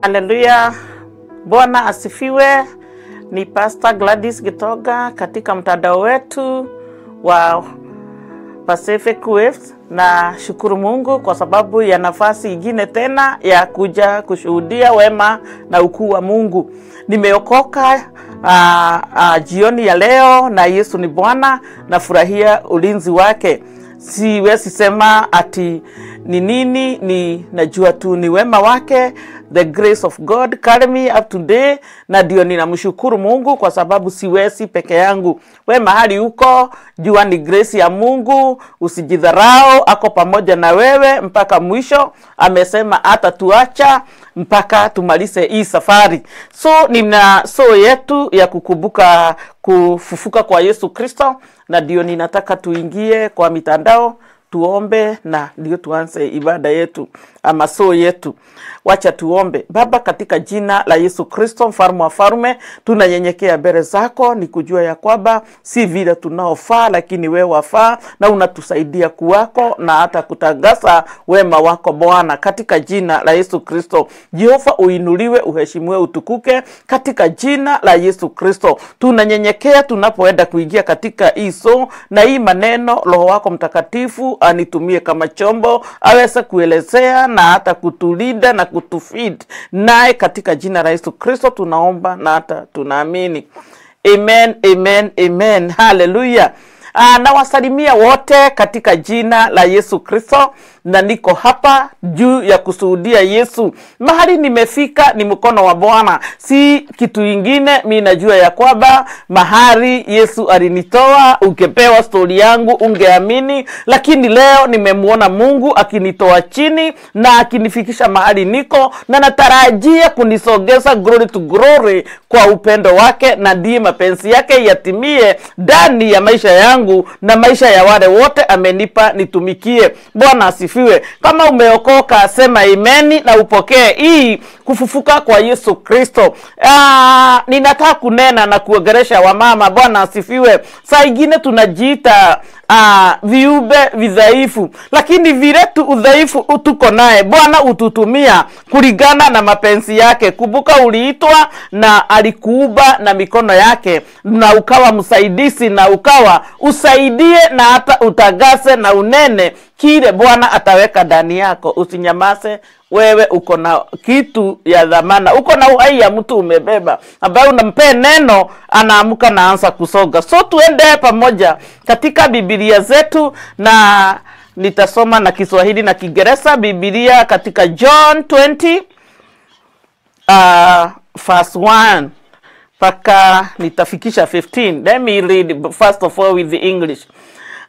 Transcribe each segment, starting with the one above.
Haleluya, Bwana asifiwe. Ni Pastor Gladys Gitoga katika mtandao wetu wa Pacific Waves, na shukuru Mungu kwa sababu ya nafasi ingine tena ya kuja kushuhudia wema na ukuu wa Mungu. Nimeokoka jioni ya leo na Yesu ni Bwana, nafurahia ulinzi wake. Siwezi sema ati ni nini, ni najua tu ni wema wake. The grace of God carry me up today, na ndio ninamshukuru Mungu kwa sababu siwezi peke yangu. We mahali uko, jua ni grace ya Mungu, usijidharau, ako pamoja na wewe mpaka mwisho. Amesema hatatuacha mpaka tumalize hii safari. So nina so yetu ya kukumbuka kufufuka kwa Yesu Kristo, na ndio ninataka tuingie kwa mitandao tuombe na ndio tuanze ibada yetu ama so yetu. Wacha tuombe. Baba, katika jina la Yesu Kristo, mfalme wa falme, tunanyenyekea mbele zako ni kujua ya kwamba si vile tunaofaa, lakini wewe wafaa na unatusaidia kuwako na hata kutangaza wema wako Bwana, katika jina la Yesu Kristo. Jehova, uinuliwe, uheshimiwe, utukuke katika jina la Yesu Kristo. Tunanyenyekea tunapoenda kuingia katika hii so na hii maneno, Roho wako Mtakatifu anitumie kama chombo aweze kuelezea na hata kutulinda na kutufeed naye, katika jina la Yesu Kristo tunaomba na hata tunaamini. Amen, amen, amen. Hallelujah. Nawasalimia wote katika jina la Yesu Kristo, na niko hapa juu ya kushuhudia Yesu. Mahali nimefika ni mkono wa Bwana, si kitu ingine. Mi najua ya kwamba mahali Yesu alinitoa, ungepewa stori yangu ungeamini, lakini leo nimemuona Mungu akinitoa chini na akinifikisha mahali niko, na natarajia kunisogeza glory to glory kwa upendo wake, na ndiye mapenzi yake yatimie ndani ya maisha yangu na maisha ya wale wote amenipa nitumikie. Bwana asifiwe. Kama umeokoka sema imeni na upokee hii kufufuka kwa Yesu Kristo. Ninataka kunena na kuongelesha wamama. Bwana asifiwe. Saa ingine tunajiita viumbe vidhaifu, lakini vile tu udhaifu tuko naye Bwana ututumia kulingana na mapenzi yake. Kumbuka uliitwa na alikuumba na mikono yake, na ukawa msaidizi na ukawa usaidie na hata utagase na unene kile Bwana ataweka ndani yako. Usinyamaze, wewe uko na kitu ya dhamana, uko na uhai ya mtu umebeba, ambaye unampe neno anaamka na anza kusoga. So tuende pamoja katika Biblia zetu, na nitasoma na Kiswahili na Kiingereza. Biblia katika John 20 verse 1 mpaka nitafikisha 15. Let me read first of all with the English.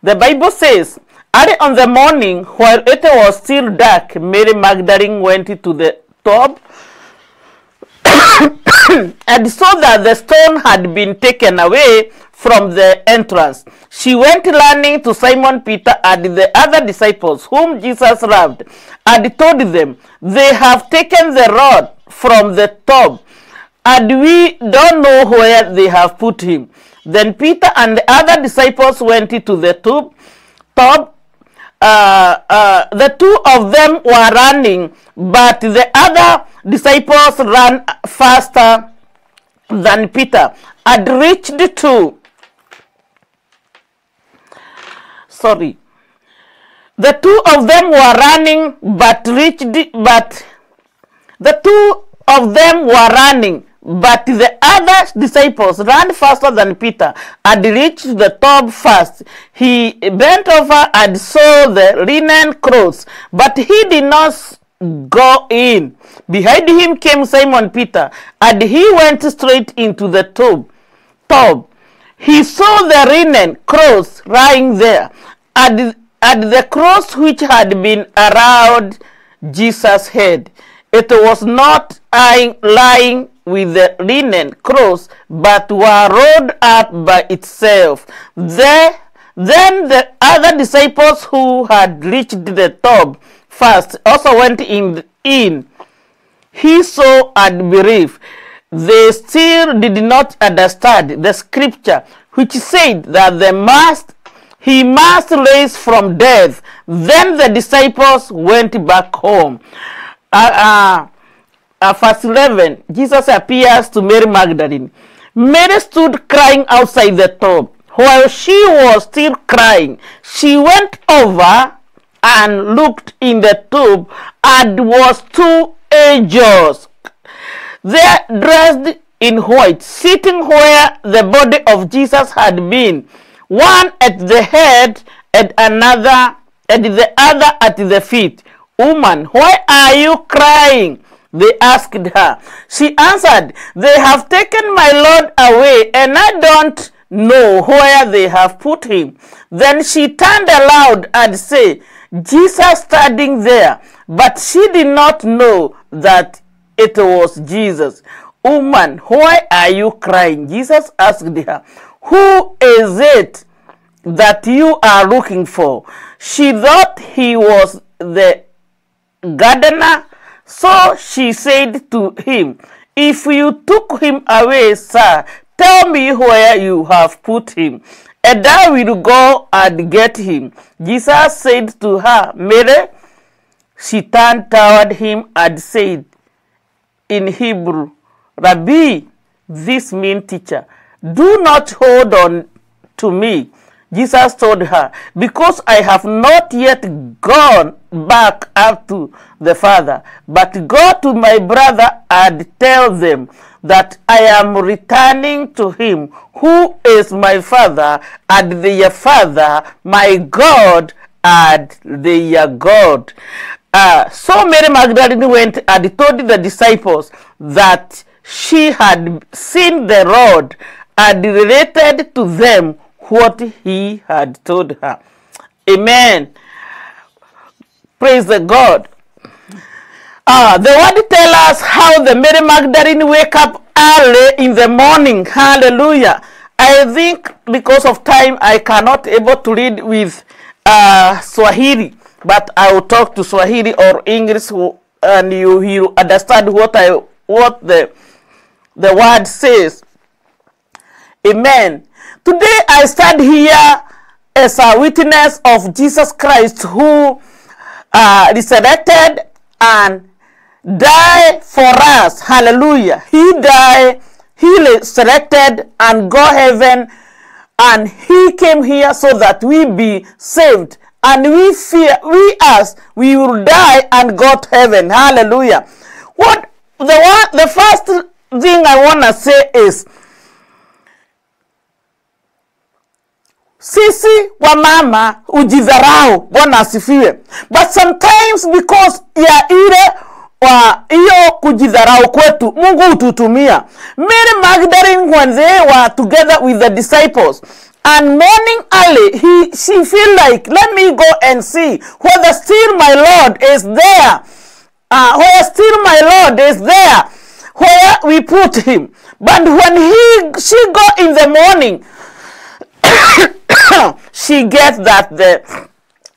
The Bible says, early on the morning, while it was still dark, Mary Magdalene went to the tomb and saw that the stone had been taken away from the entrance. She went running to Simon Peter and the other disciples whom Jesus loved, and told them, they have taken the rod from the tomb, and we don't know where they have put him. Then Peter and the other disciples went to the tomb. The two of them were running, but the other disciples ran faster than Peter and reached to. Sorry. The two of them were running, but reached, but the two of them were running, but the other disciples ran faster than Peter and reached the tomb first. He bent over and saw the linen clothes, but he did not go in. Behind him came Simon Peter, and he went straight into the tomb. He saw the linen clothes lying there, and the cross which had been around Jesus' head. It was not lying with the linen clothes, but were rolled up by itself. Then the other disciples who had reached the tomb first also went in. He saw and believed. They still did not understand the scripture, which said that he must rise from death. Then the disciples went back home. Verse 11, Jesus appears to Mary Magdalene. Mary stood crying outside the tomb. While she was still crying, she went over and looked in the tomb, and was two angels there dressed in white, sitting where the body of Jesus had been, one at the head and another and the other at the feet. "Woman, why are you crying?" they asked her. She answered, "They have taken my Lord away, and I don't know where they have put him." Then she turned aloud and said, "Jesus standing there." But she did not know that it was Jesus. "Woman, why are you crying?" Jesus asked her. "Who is it that you are looking for?" She thought he was the gardener, so she said to him, "If you took him away, sir, tell me where you have put him, and I will go and get him." Jesus said to her, "Mary." She turned toward him and said in Hebrew, "Rabbi," this means teacher, "do not hold on to me." Jesus told her, "Because I have not yet gone back up to the Father, but go to my brother and tell them that I am returning to him who is my Father and their Father, my God and their God." So Mary Magdalene went and told the disciples that she had seen the Lord and related to them what he had told her. Amen. Praise the God. The word tells us how the Mary Magdalene wake up early in the morning. Hallelujah. I think because of time, I cannot able to read with Swahili, but I will talk to Swahili or English, and you understand what the word says. Amen. Today I stand here as a witness of Jesus Christ, who resurrected and died for us. Hallelujah. He died, he resurrected and go heaven, and he came here so that we be saved. And we fear, we will die and go to heaven. Hallelujah. What the first thing I want to say is, sisi wa mama ujidharau. Bwana asifiwe. But sometimes because ya ile wa iyo kujidharau kwetu, Mungu hututumia. Mary Magdalene, when they were together with the disciples, and morning early, she feel like, let me go and see whether still my Lord is there. Where still my Lord is there, where we put him. But when she go in the morning, she gets that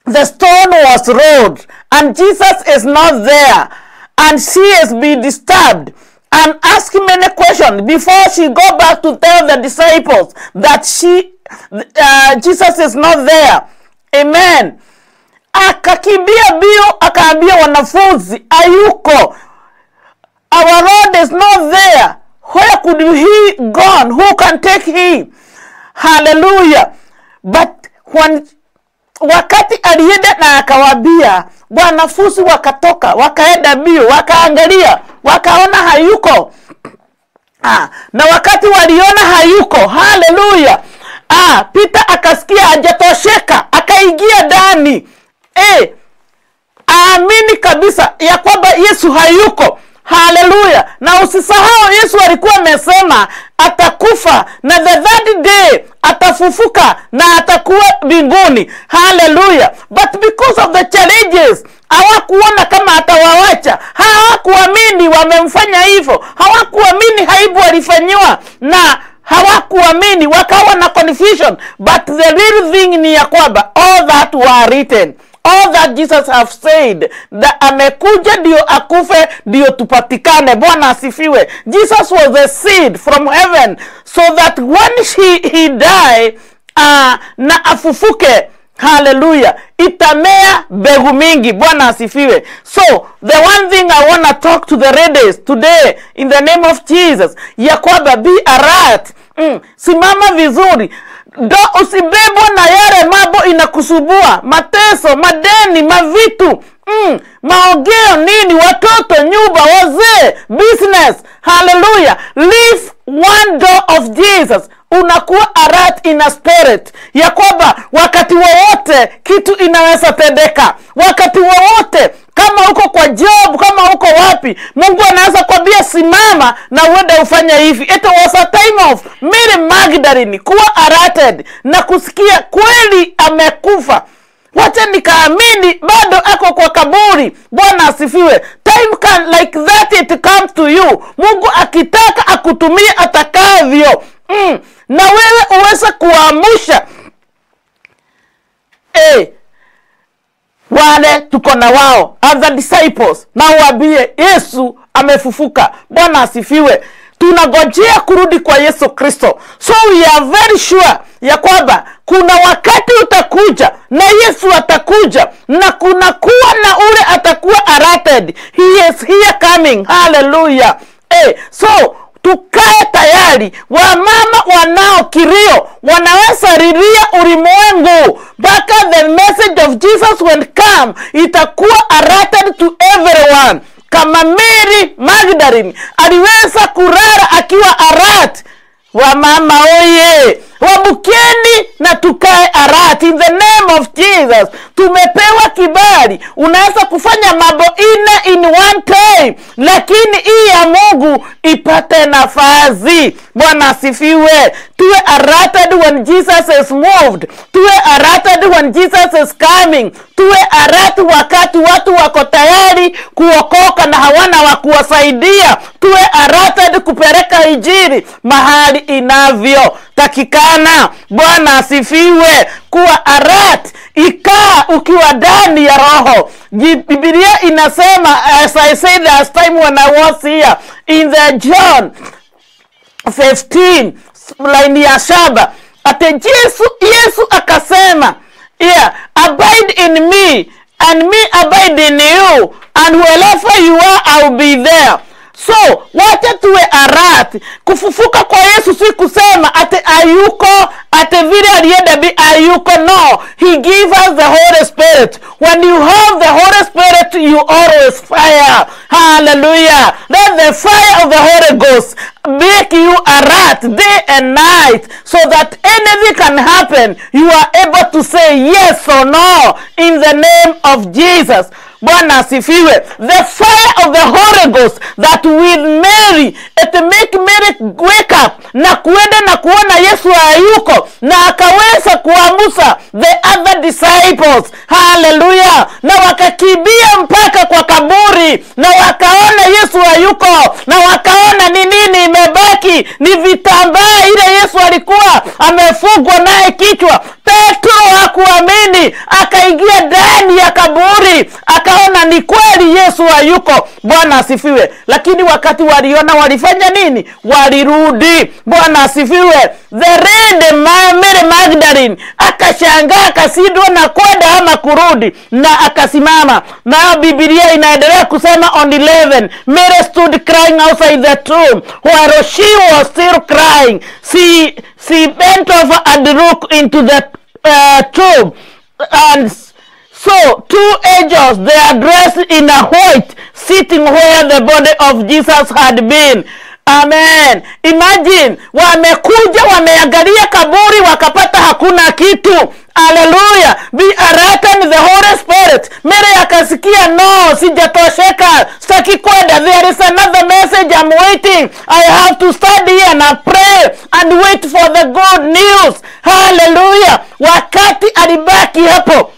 the stone was rolled and Jesus is not there, and she is being disturbed and asking many questions before she go back to tell the disciples that Jesus is not there. Amen. Akakimbia bio akaambia wanafunzi, ayuko. Our Lord is not there. Where could he gone? Who can take him? Hallelujah. But when wakati alienda na akawaambia, wanafunzi wakatoka, wakaenda bio, wakaangalia, wakaona hayuko. Na wakati waliona hayuko, hallelujah, Peter akasikia hajatosheka, akaingia ndani. Aamini kabisa ya kwamba Yesu hayuko. Hallelujah. Na usisahau Yesu alikuwa amesema atakufa na the third day atafufuka na atakuwa mbinguni. Hallelujah. But because of the challenges, hawakuona kama atawawacha. Hawakuamini wamemfanya hivyo. Hawakuamini aibu alifanyiwa, na hawakuamini, wakawa na confusion. But the real thing ni ya kwamba all that were written, all that Jesus have said, that amekuja ndio akufe ndio tupatikane. Bwana asifiwe. Jesus was a seed from heaven so that when he die, na afufuke. Hallelujah. Itamea mbegu mingi. Bwana asifiwe. So the one thing I wanna talk to the ladies today in the name of Jesus, ya kwamba be alert. Simama vizuri. Do usibebwa na yale mambo inakusubua, mateso, madeni, mavitu, maogeo nini, watoto, nyumba, wazee, business. Hallelujah. Leave one door of Jesus. Unakuwa alert in a spirit ya kwamba wakati wowote kitu inaweza tendeka, wakati wowote, kama uko kwa job, kama uko wapi, Mungu anaweza kuambia simama na uende ufanye hivi. It was a time of Mary Magdalene kuwa alerted na kusikia kweli amekufa. Wacha nikaamini bado ako kwa kaburi. Bwana asifiwe. Time can like that it comes to you. Mungu akitaka akutumie atakavyo. Na wewe uweze kuamsha wale tuko na wao, other disciples, na uambie Yesu amefufuka. Bwana asifiwe. Tunagojea kurudi kwa Yesu Kristo. So we are very sure ya kwamba kuna wakati utakuja na Yesu atakuja, na kuna kuwa na ule atakuwa alerted. He is here coming. Hallelujah. So tukae tayari. Wamama wanao kilio, wanaweza lilia ulimwengu mpaka the message of Jesus will come, itakuwa alerted to everyone. Kama Mary Magdalene aliweza kulala akiwa alert. Wamama oye, wabukeni na tukae alert in the name of Jesus. Tumepewa kibali, unaweza kufanya mambo ine in one time, lakini hii ya Mungu ipate nafasi. Bwana asifiwe. Tuwe alerted when Jesus is moved. Tuwe alerted when Jesus is coming. Tuwe alert wakati watu wako tayari kuokoka na hawana wa kuwasaidia. Tuwe alerted kupeleka injili mahali inavyotakikana. Bwana asifiwe. Kuwa alert, ikaa ukiwa ndani ya Roho. Biblia inasema, as I said last time when I was here, in the John 15 line ya 7, ate Yesu akasema, yeah, abide in me and me abide in you, and wherever you are I will be there. So wacha tuwe alert. Kufufuka kwa Yesu si kusema ate ayuko, ate vile alienda bi ayuko. No, he give us the Holy Spirit. When you have the Holy Spirit, you always fire. Hallelujah. Let the fire of the Holy Ghost make you alert day and night, so that anything can happen, you are able to say yes or no in the name of Jesus. Bwana asifiwe. The fire of the Holy Ghost that with Mary, it make Mary wake up na kuenda na kuona Yesu hayuko, na akaweza kuamusa the other disciples. Hallelujah. Na wakakimbia mpaka kwa kaburi na wakaona Yesu hayuko, na wakaona ni nini imebaki, ni vitambaa ile Yesu alikuwa amefungwa naye kichwa. Petro hakuamini, akaingia ndani ya kaburi, akaona ni kweli Yesu hayuko. Bwana asifiwe. Lakini wakati waliona walifanya nini? Walirudi. Bwana asifiwe. The red Mary Magdalene akashangaa, akashindwa na kwenda ama kurudi, na akasimama. Na Biblia inaendelea kusema on 11, Mary stood crying outside the tomb while she was still crying. She bent over and looked into the tomb, and so two angels, they are dressed in a white, sitting where the body of Jesus had been. Amen. Imagine, wamekuja wameangalia kaburi wakapata hakuna kitu. Hallelujah. Be alert in the Holy Spirit. Mary akasikia, no, sijatosheka, sitaki kwenda. There is another message I'm waiting. I have to study and I pray and wait for the good news. Hallelujah. Wakati alibaki hapo,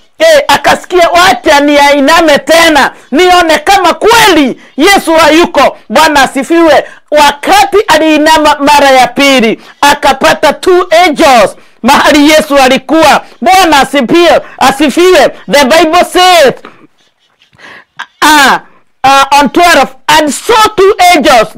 akasikia wacha niiname tena nione kama kweli Yesu hayuko. Bwana asifiwe. Wakati aliinama mara ya pili, akapata two angels mahali Yesu alikuwa. Bwana asifiwe, asifiwe. The Bible says on 12, And saw two angels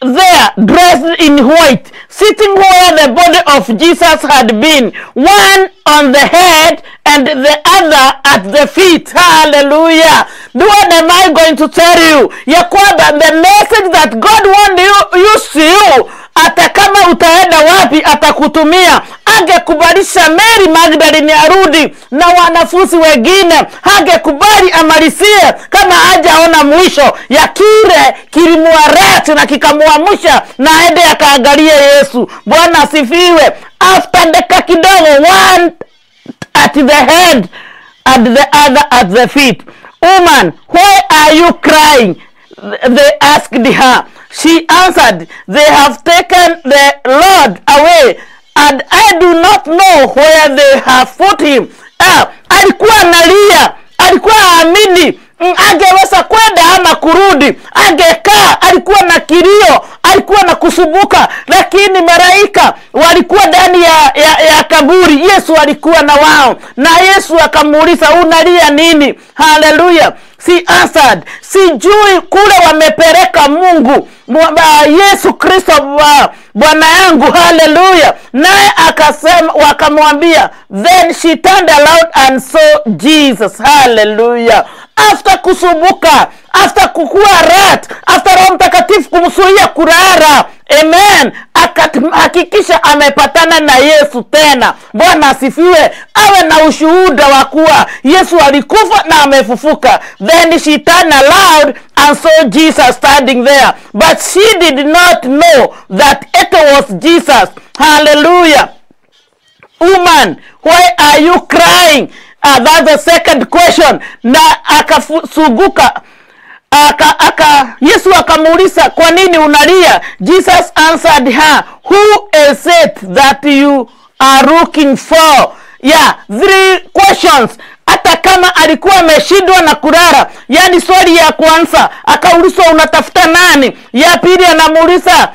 there dressed in white, sitting where the body of Jesus had been, one on the head and the other at the feet. Hallelujah. What am I going to tell you? Ya kwamba the message that God wants you use you, hata kama utaenda wapi atakutumia. Angekubalisha Mary Magdalene arudi na wanafunzi wengine, hangekubali amalizie kama hajaona mwisho ya kile kilimuareti na kikamuamsha na aende akaangalie Yesu. Bwana asifiwe. After dakika kidogo, one at the head and the other at the feet. "Woman, why are you crying?" they asked her. She answered, "They have taken the Lord away, and I do not know where they have put him." Ah, alikuwa analia, alikuwa haamini angeweza kwenda ama kurudi, angekaa. Alikuwa na kilio, alikuwa na kusumbuka, lakini malaika walikuwa ndani ya kaburi. Yesu alikuwa na wao, na Yesu akamuuliza, "Unalia nini?" Haleluya. She answered, "Sijui kule wamepeleka Mungu Yesu Kristo Bwana yangu." Haleluya. Naye akasema, wakamwambia, then she turned around and saw Jesus. Haleluya. After kusumbuka, after kukua alert, after Roho Mtakatifu kumzuia kulala, amen, akahakikisha amepatana na Yesu tena. Bwana asifiwe. Awe na ushuhuda wa kuwa Yesu alikufa na amefufuka. Then she turned around and saw Jesus standing there, but she did not know that it was Jesus. Hallelujah. "Woman, why are you crying?" That's the second question. Na akasuguka aka Yesu akamuuliza, "Kwa nini unalia?" Jesus answered her, "Who is it that you are looking for?" Yeah, three questions. Hata kama alikuwa ameshindwa na kulala, yani swali ya kwanza akaulizwa, "Unatafuta nani?" Ya pili anamuuliza,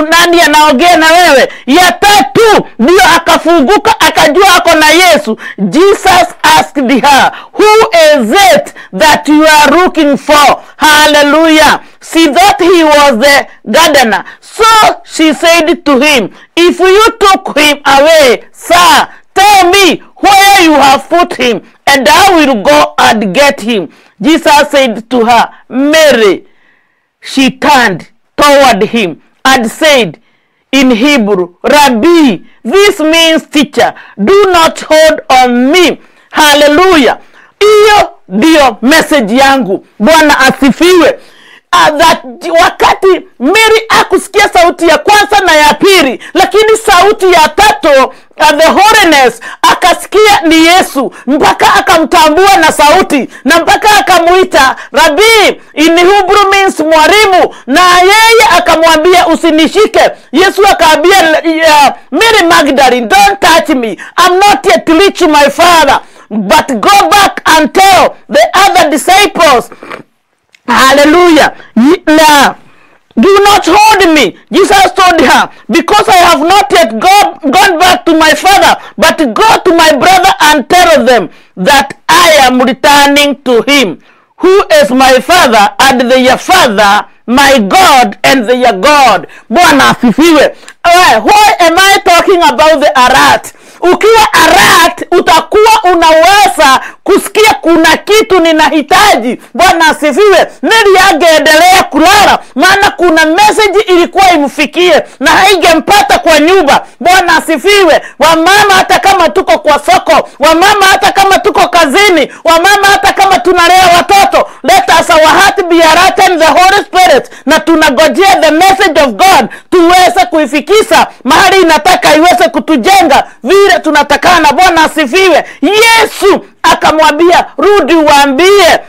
"Nani anaongea na wewe?" Ya tatu ndio akafunguka akajua ako na Yesu. Jesus asked her, "Who is it that you are looking for?" Hallelujah. She thought he was the gardener, so she said to him, "If you took him away, sir, tell me where you have put him, and I will go and get him." Jesus said to her, "Mary." She turned toward him and said in Hebrew, "Rabbi." This means teacher. "Do not hold on me." Hallelujah. Hiyo ndiyo message yangu. Bwana asifiwe. That wakati Mary akusikia sauti ya kwanza na ya pili, lakini sauti ya tatu, the holiness, akasikia ni Yesu, mpaka akamtambua na sauti na mpaka akamuita Rabi, in Hebrew means mwalimu, na yeye akamwambia, "Usinishike." Yesu akaambia Mary Magdalene, "Don't touch me, I'm not yet reach my Father, but go back and tell the other disciples." Hallelujah. Now, "Do not hold me," Jesus told her, "because I have not yet gone back to my Father, but go to my brother and tell them that I am returning to him, who is my Father and their Father, my God and their God." Bwana asifiwe. Why am I talking about the alert? Ukiwa alert utakuwa unaweza kusikia kuna kitu ninahitaji. Bwana asifiwe. Mary angeendelea kulala, maana kuna message ilikuwa imfikie na haingempata kwa nyumba. Bwana asifiwe. Wamama, hata kama tuko kwa soko, wamama, hata kama tuko kazini, wamama, hata kama tunalea watoto, let us our heart be alert in the Holy Spirit, na tunagojea the message of God tuweze kuifikisha mahali inataka iweze kutujenga vile tunatakana. Bwana asifiwe. Yesu akamwambia, "Rudi uwaambie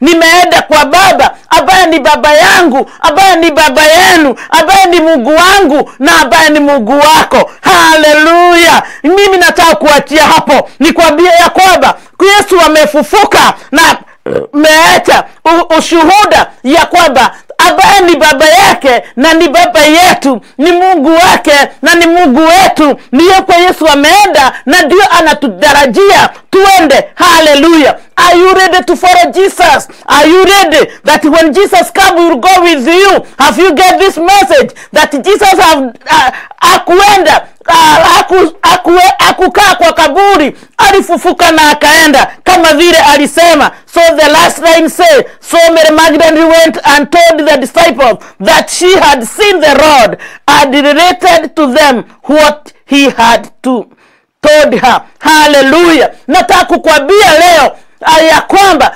nimeenda kwa Baba ambaye ni baba yangu, ambaye ni baba yenu, ambaye ni Mungu wangu na ambaye ni Mungu wako." Haleluya. Mimi nataka kuachia hapo, nikwambie ya kwamba Yesu amefufuka na meacha ushuhuda ya kwamba ambaye ni baba yake na ni baba yetu, ni Mungu wake na ni Mungu wetu. Ndiyo kwa Yesu ameenda na ndio anatutarajia tuende. Haleluya. Are you ready to follow Jesus? Are you ready that when Jesus comes, we will go with you? Have you get this message that Jesus have akuenda akukaa kwa kaburi, alifufuka na akaenda kama vile alisema. So the last line say, so Mary Magdalene went and told the disciples that she had seen the Lord and related to them what he had to told her. Hallelujah. Nataka kukwambia leo ya kwamba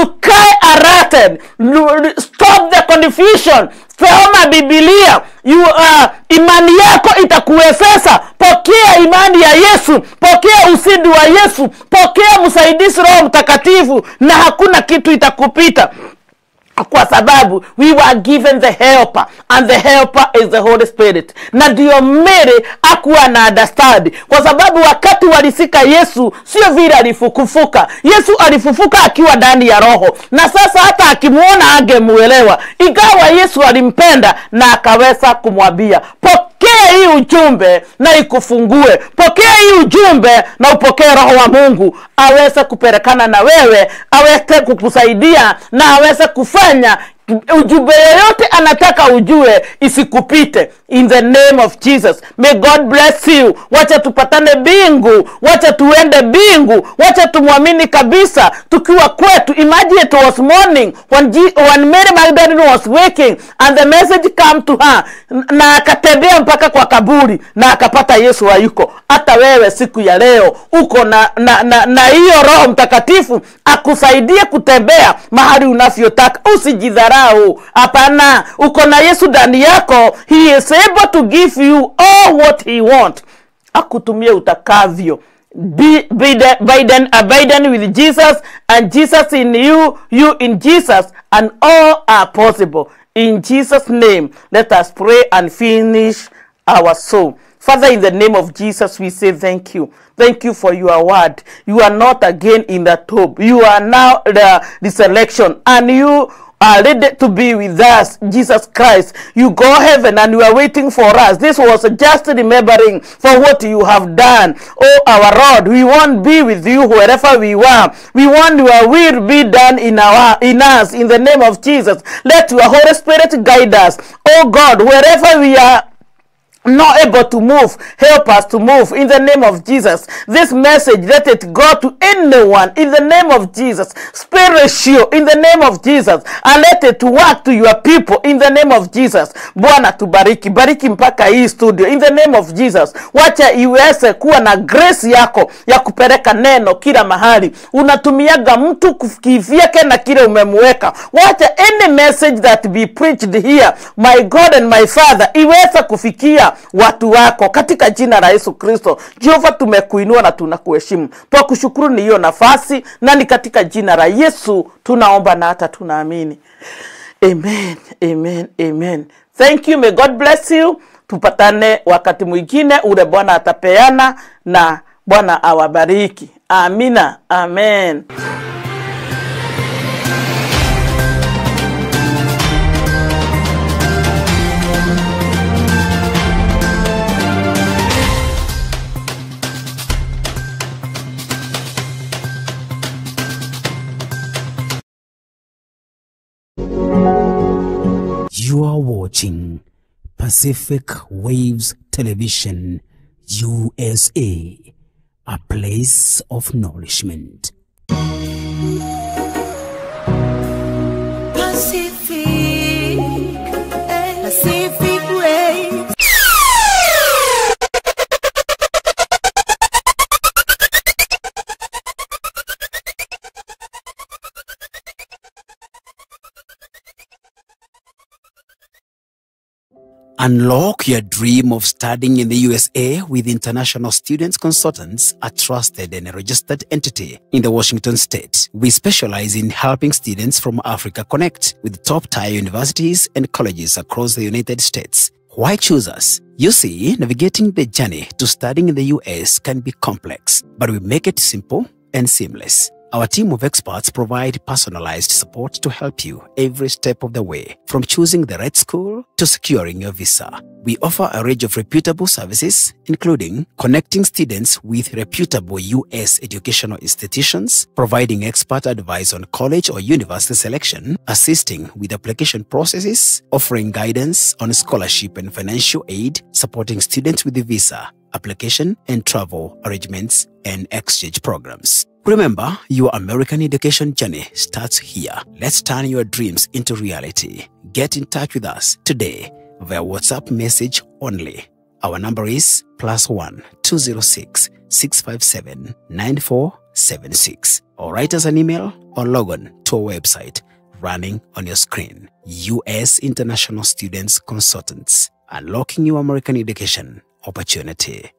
ukae alerted, stop the confusion. Soma Biblia. Imani yako itakuwezesha. Pokea imani ya Yesu, pokea ushindi wa Yesu, pokea msaidizi Roho Mtakatifu, na hakuna kitu itakupita. Kwa sababu we were given the helper, and the helper is the Holy Spirit. Na ndio Mary hakuwa na understand, kwa sababu wakati walisika Yesu sio vile alifufuka. Yesu alifufuka akiwa ndani ya Roho, na sasa hata akimuona angemuelewa. Ingawa Yesu alimpenda na akaweza kumwambia, pokea hii ujumbe na ikufungue. Pokea hii ujumbe na upokee Roho wa Mungu aweze kupelekana na wewe, aweze kukusaidia na aweze kufanya ujumbe yoyote anataka ujue isikupite. In the name of Jesus, may God bless you. Wacha tupatane bingu, wacha tuende bingu, wacha tumwamini kabisa tukiwa kwetu. Imagine it was morning when Mary Magdalene was waking and the message came to her, na akatembea mpaka kwa kaburi na akapata Yesu hayuko. Hata wewe siku ya leo uko na hiyo Roho Mtakatifu akusaidie kutembea mahali unavyotaka. Usijidharau. Hapana, uko na Yesu ndani yako. He is able to give you all what he want. Akutumie utakavyo. Biden with Jesus, and Jesus in you, you in Jesus, and all are possible. In Jesus' name, let us pray and finish our soul. Father, in the name of Jesus, we say thank you. Thank you for your word. You are not again in the tomb. You are now the resurrection, and you are ready to be with us, Jesus Christ. You go heaven and you are waiting for us. This was just remembering for what you have done. Oh, our Lord, we want be with you wherever we are. We want your will be done in us, in the name of Jesus. Let your Holy Spirit guide us. Oh God, wherever we are not able to move, help us to move in the name of Jesus. This message, let it go to anyone in the name of Jesus. Spiritual in the name of Jesus, and let it work to your people in the name of Jesus. Bwana tubariki, bariki mpaka hii studio in the name of Jesus. Wacha iweze kuwa na grace yako ya kupeleka neno kila mahali. Unatumiaga mtu kivyake na kile umemweka. Wacha any message that be preached here, my God and my Father, iweze kufikia watu wako katika jina la Yesu Kristo. Jehova, tumekuinua na tunakuheshimu. Twakushukuru ni hiyo nafasi, na ni katika jina la Yesu tunaomba na hata tunaamini. Amen, amen, amen. Thank you. May God bless you. Tupatane wakati mwingine ule Bwana atapeana, na Bwana awabariki. Amina, amen. You are watching Pacific Waves Television, USA, a place of nourishment. Pacific, Pacific Waves. Unlock your dream of studying in the USA with International Students Consultants, a trusted and registered entity in the Washington state. We specialize in helping students from Africa connect with top-tier universities and colleges across the United States. Why choose us? You see, navigating the journey to studying in the US can be complex, but we make it simple and seamless. Our team of experts provide personalized support to help you every step of the way, from choosing the right school to securing your visa. We offer a range of reputable services, including connecting students with reputable U.S. educational institutions, providing expert advice on college or university selection, assisting with application processes, offering guidance on scholarship and financial aid, supporting students with the visa application and travel arrangements and exchange programs. Remember, your American education journey starts here. Let's turn your dreams into reality. Get in touch with us today via WhatsApp message only. Our number is +1 206 657 9476. Or write us an email or log on to our website running on your screen. U.S. International Students Consultants, unlocking your American education opportunity.